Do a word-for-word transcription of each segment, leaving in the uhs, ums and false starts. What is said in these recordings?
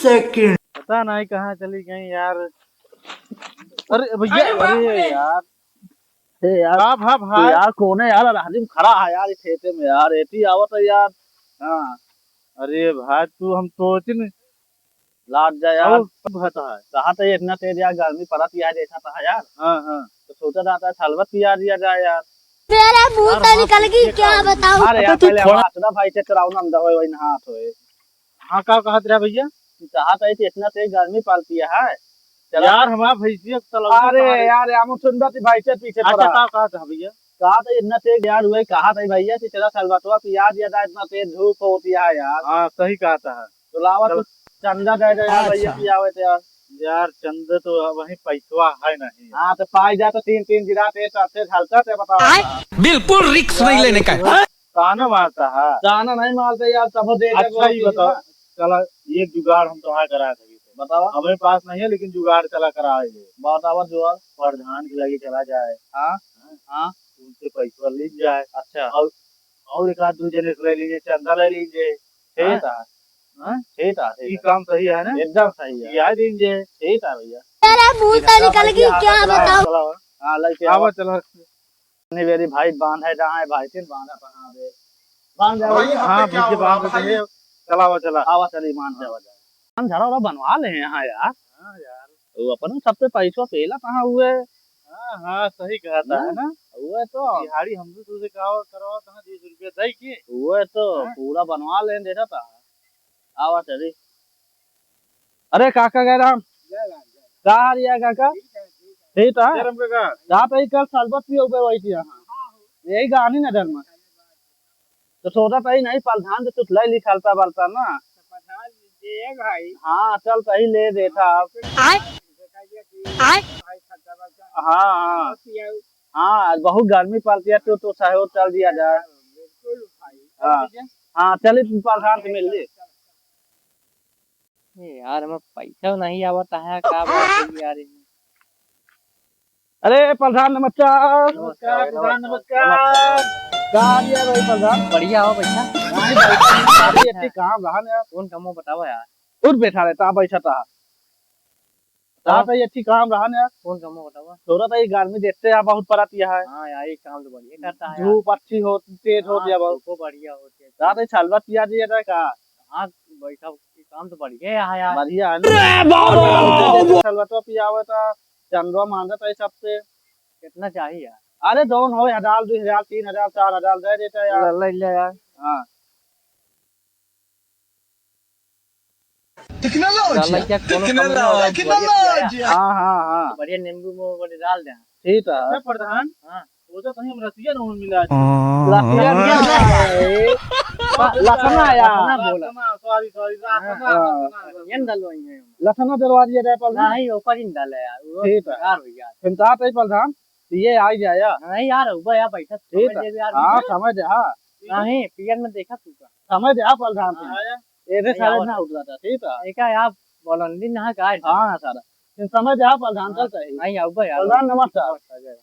सेकंड। पता नहीं कहाँ चली गई यार। अरे भैया, अरे बाप रे। अरे यार। ए यार, का भा तू भाई? यार कौन है यार, राहली में खड़ा है यार, इस खेते में यार, एती आवत है यार। हाँ। अरे भाई, तू हम सोचिन लाग जा यार। और सब होता है। कहा तो इतना तेज यार गर्मी पड़त यार, देखा था यार। हाँ, हाँ। तो सोचा जाता है शरबत पिया दिया जाए यार। तेरे मुंह यार, से हाँ, निकल गई, क्या बताऊं? अरे यार, तो तू पहले थोड़ा हमारा भाई से कराओ ना, हम दवाई वही नहात होए। हाँ, का कहत रहा भैया? कि कहा था कि इतना तेज गर्मी पड़ती है। चला। यार, हमारा भैंसिया के तलौना अरे कहाँ रही? यार, हम सुन बात भैंसिया पीछे अच्छा, पड़ा। का कहत है भैया? कहा था इतना तेज यार हुए, कहा था भैया कि चला शरबतवा पिया दिया जाए, इतना तेज धूप होती है यार। हाँ, सही कहता है। तो लावा चल। तू चंदा दे दे यार, भैया अच्छा। पियावे थे यार। यार, चंदा तो वही पैसवा है नहीं। हाँ, तो पाई जा तो तीन तीन गिरा ते, तो अच्छे हल्का से बताओ। आय? बिल्कुल रिस्क नहीं लेने का है। ताना मारता है। ताना नहीं मारते यार, तब दे दे अच्छा, बोल ये के बताओ, ना। चला, एक जुगाड़ हम तुम्हारा करा सके थे। बतावा। हमारे पास नहीं है, लेकिन जुगाड़ चला करा है। बतावा जुगाड़। प्रधान के लगे चला जाए। हाँ, हाँ। उनसे पैसा ले जाए। अच्छा। और, और एक आध दो जने से ले लीजिए, चंदा ले लीजिए। ठीक है। हाँ? ठीक है, ठीक ये है। काम सही है ना? एकदम सही है। ये दीजिए। ठीक है भैया। तेरे मुंह से निकल गई, क्या बताऊं? चला। हाँ, लेके आवा, आवा। चला। नहीं, मेरी भाई बांध है, जहाँ है भाई, तीन बांधा पहना दे। बांध जाओ। भाई, यहाँ हाँ, पे क्या पीछे हो रहा बांध भाई? दे। चला, आवा, चला। आवा, चली, मान जावा, जावा। हम झरा उरा बनवा ले हैं यहाँ यार। हाँ यार। वो अपन सबसे पैसवा पेला कहाँ हुए? हाँ, हाँ, सही कहता है ना? हुए तो। दिहाड़ी हम भी तुझे कहा करवा कहाँ, बीस रुपया दे के। हुए तो, हाँ? पूरा बनवा ले, देखा था। आवा, चली। अरे काका गए राम। जय राम, जय राम। का हाल है काका? ठीक है, ठीक है। ठीक है। जय राम काका। रात आई कल शरबत पियो बे वही थी यहाँ। हाँ, हाँ। यही गानी ना डर में। तो सोचा था ही नहीं, प्रधान से कुछ ले ली खलता बलता ना। तो प्रधान जी है भाई। हाँ, चल सही ले देता अब। आय? आय? भाई खलता बलता। हाँ, हाँ। बहुत पिया। हाँ, आज बहुत गर्मी पड़ती है, तो, तो सहयोग चल दिया जाए। बिल्कुल भाई। हाँ। हाँ, चलिए प्रधान से मिल ली। ए यार, हमें पैसा नहीं आवत है, का बात है यार? अरे प्रधान नमस्कार। नमस्कार, प्रधान नमस्कार। का हाल है भाई प्रधान? बढ़िया हो भैया। नहीं भाई, अभी एक काम रहा ना यार। कौन काम हो बतावा यार? उठ बैठा रहता, बैठा था। का? हाँ, तो ये अच्छी काम रहा ना यार। कौन काम बतावा? तोरा तो ये गर्मी देखते हैं, बहुत पड़त यह है। हाँ यार, ये काम तो बढ़िया करता है यार। धूप अच्छी हो, तेज हो हाँ, गया बहुत। धूपो बढ़िया होती है। रात में शरबत पिया दिया जाए का? हाँ, भाई साहब, ये काम तो बढ़िया है यार। बढ़िया है ना? अरे बाबा! शरबत पियावे तो चंदवा मांगत है सबसे। कितना चाहिए यार? अरे जौन हो, हजार, दो हजार, तीन हजार, चार हजार दे देता यार। ले, ले, ले यार। हाँ। टेक्नोलॉजी, डाला क्या, कोनो टेक्नोलॉजी, कंपनी होगा, बढ़िया किया है। हाँ, हाँ, हाँ। बढ़िया नींबू में बढ़िया डाल दे। ठीक है। अच्छा प्रधान, हाँ। वो तो कहीं हम रसिया नहीं मिला। रसिया क्या है? लखना यार। लखना बोला। लखना, sorry, sorry, लखना, हाँ। लखना, लखना। ये न डालो ये। लखना डलवा दिया जाए प्रधान। नहीं, ऊपर ही न डाले यार, वो ठीक है। बेकार हो गया। हम तो आते ही प्रधान, ये आ ही जाए यार। नहीं यार, ऊपर यार बैठा, ठीक समय है। दे दे यार। हाँ, समय दे, हाँ। नहीं, पियर में देखा तू का। समय दे, हाँ, प्रधान हाँ, सिंह। आया। एने नहीं, सारे आवत ना है। उठ रहा था, ठीक है। एका यार, बोलन दिन ना का है। हाँ, हाँ, सारा। इन समय दे, हाँ, प्रधान हाँ, चलता है। नहीं, आऊबा यार। प्रधान, नमस्कार। नमस्कार, जय राम।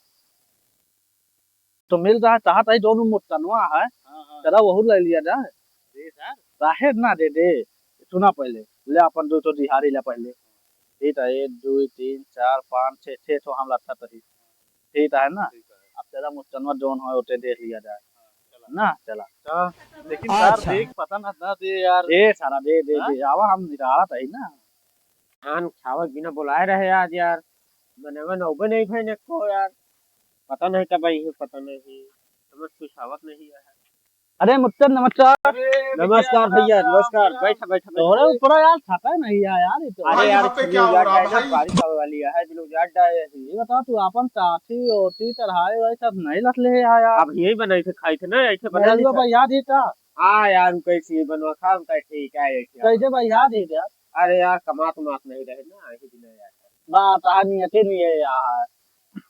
तो मिल रहा चाहत है, दोनों मुत्तनवा है। हाँ, हाँ। चला, वहू ले लिया जाए। दे सर। काहे ना दे दे? सुना पहले, ले अपन दो तो दिहाड़ी ले पहले। ठीक है, एक, दो, तीन, चार, पाँच, छः, छः तो हम रखा तही। ठीक है ना? ठीक है। अब चला मुस्तनवा जौन होए, ओते देख लिया जाए। हाँ, चला। ना, चला। हाँ, लेकिन यार, अच्छा। देख, पता ना, ना दे यार। दे, सारा दे, दे, हाँ? दे। आवा, हम निकालत है ना। धान उठावे बिना बुलाए रहे आज यार। मनवा नौबे नहीं भइने को यार। पता नहीं कब आई है, पता नहीं। समझ कुछ आवत नहीं है। अरे मुत्तन, नमस्कार। अरे नमस्कार भैया, भैया, नमस्कार। नमस्कार। बैठा, बैठा, बैठा। तोरे ऊपर यार छाता नहीं है यार, ये तो। अरे भाई, यार, यहाँ पे क्या हो रहा है भाई? बारिश आवे वाली है, बिलो जाट डाए है। ये बता, तू अपन टाटी ओटी चढ़ाए वाए सब नहीं लट ले है यार। अब यही बनाई थे, खाई थे ना, ऐसे बना ली था। भाई याद ही था। हाँ यार, कैसे बनवा खा, हम कहे ठीक है, ऐसे। कैसे भाई याद ही था? अरे यार, कमात उमात नहीं रहे ना, ऐसे दिन यार। बात आ नहीं, अच्छी नहीं है यार।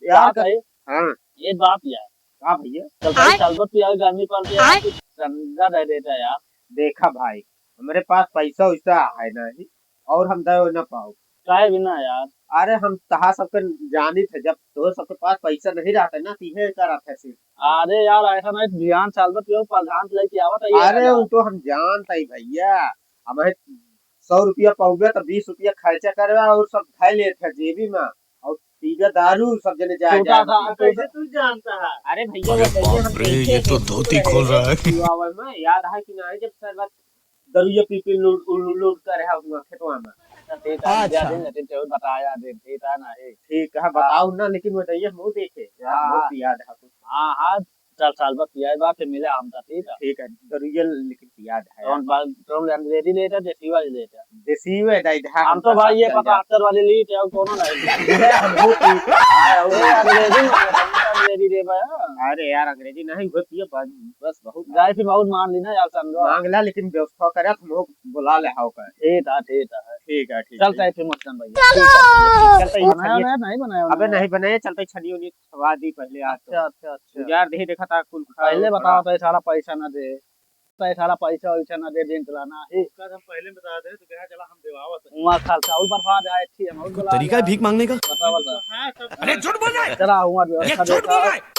यार, यार, भाई। हाँ। ये बात यार। का भैया? चल भाई, आय? चल तो पिया, गर्मी पड़ गई आय? यार, कुछ चंदा दे देता यार। देखा भाई, हमरे पास पैसा वैसा है नहीं, और हम दे ना पाओ। काहे बिना यार? अरे हम तहा सबके जानित है, जब तोर सबके पास पैसा नहीं रहता ना, तो इहे करत है सिर्फ। अरे यार, ऐसा नहीं, बिहान चल तो पियो, प्रधान से लेके आवत है ये अरे यार। वो तो हम जानत है भैया, हम है सौ रुपया पउबे तो बीस रुपया खर्चा करवा और सब खाए लेत है जेबी में, और पीबे दारू सब जने जाए टूटा जाए था, में। टूटा कैसे तू जानता है? अरे भैया, अरे वो भैया, हम बाप रे, कैसे ये तो कैसे धोती करे खोल रहा है। हैं? पीवा में याद है कि नहीं, जब शरबत दरुइया पी पी लूट, लूट, लूट कर रहा हुआ खेतवा में। ठीक है, अच्छा। दे दे, ठीक है, बताया दे, ठीक है ना, ए। ठीक है, बताओ ना, लेकिन वो दइया मुँह देखे, यार, हाँ, बहुत हाँ। याद है कुछ। हाँ, हाँ, चल साल बाद पियाए बा, फिर मिले हम तो, ठीक है। ठीक है, दरुइया लेकिन याद है। कौन बा-, कौन अंग्रेजी लेता, देसी वाली लेता? देसी में दे दे, हम हम तो तो भाई ये सब चल जाए। पचहत्तर वाली ली थे, और कोनो नहीं। ये हम लोग की, हाँ, और ये अंग्रेजी में, अंग्रेजी दे बा। अरे यार, अंग्रेजी नहीं, वो पिए बस, बस बहुत। जाए फिर बहुत मान ली ना यार, समझो। मांग ला, लेकिन व्यवस्था करे, हम लोग बुला ले हाव का। ठीक है, ठीक है। ठीक है, ठीक चलता है। है फिर मस्तान भैया। ठीक है, ठीक है। चलता है, ये बनाया छनिए। उनाया नहीं बनाया अबे उनाया? नहीं बनाए, चलता है, छनिए उनिए छवा दी पहले आज तो। अच्छा, अच्छा, अच्छा। गुजार दे देखा था कुल खा पहले खड़ा। बताओ तो ये साला पैसा ना दे, तो ये साला पैसा वैसा ना दे, दिन चलाना है। उसका हम पहले बता दे, तो कहा चला हम देवावत है। वहाँ खर्चा और बर्बाद है, अच्छी हम और कोई बुला तरीका है लिया। भीख मांगने का? बताओ, बताओ। हाँ, सब अरे झूठ बोल रहा है। चला, हुआ ये व्यवस्था झूठ देखा। बोल रहा है।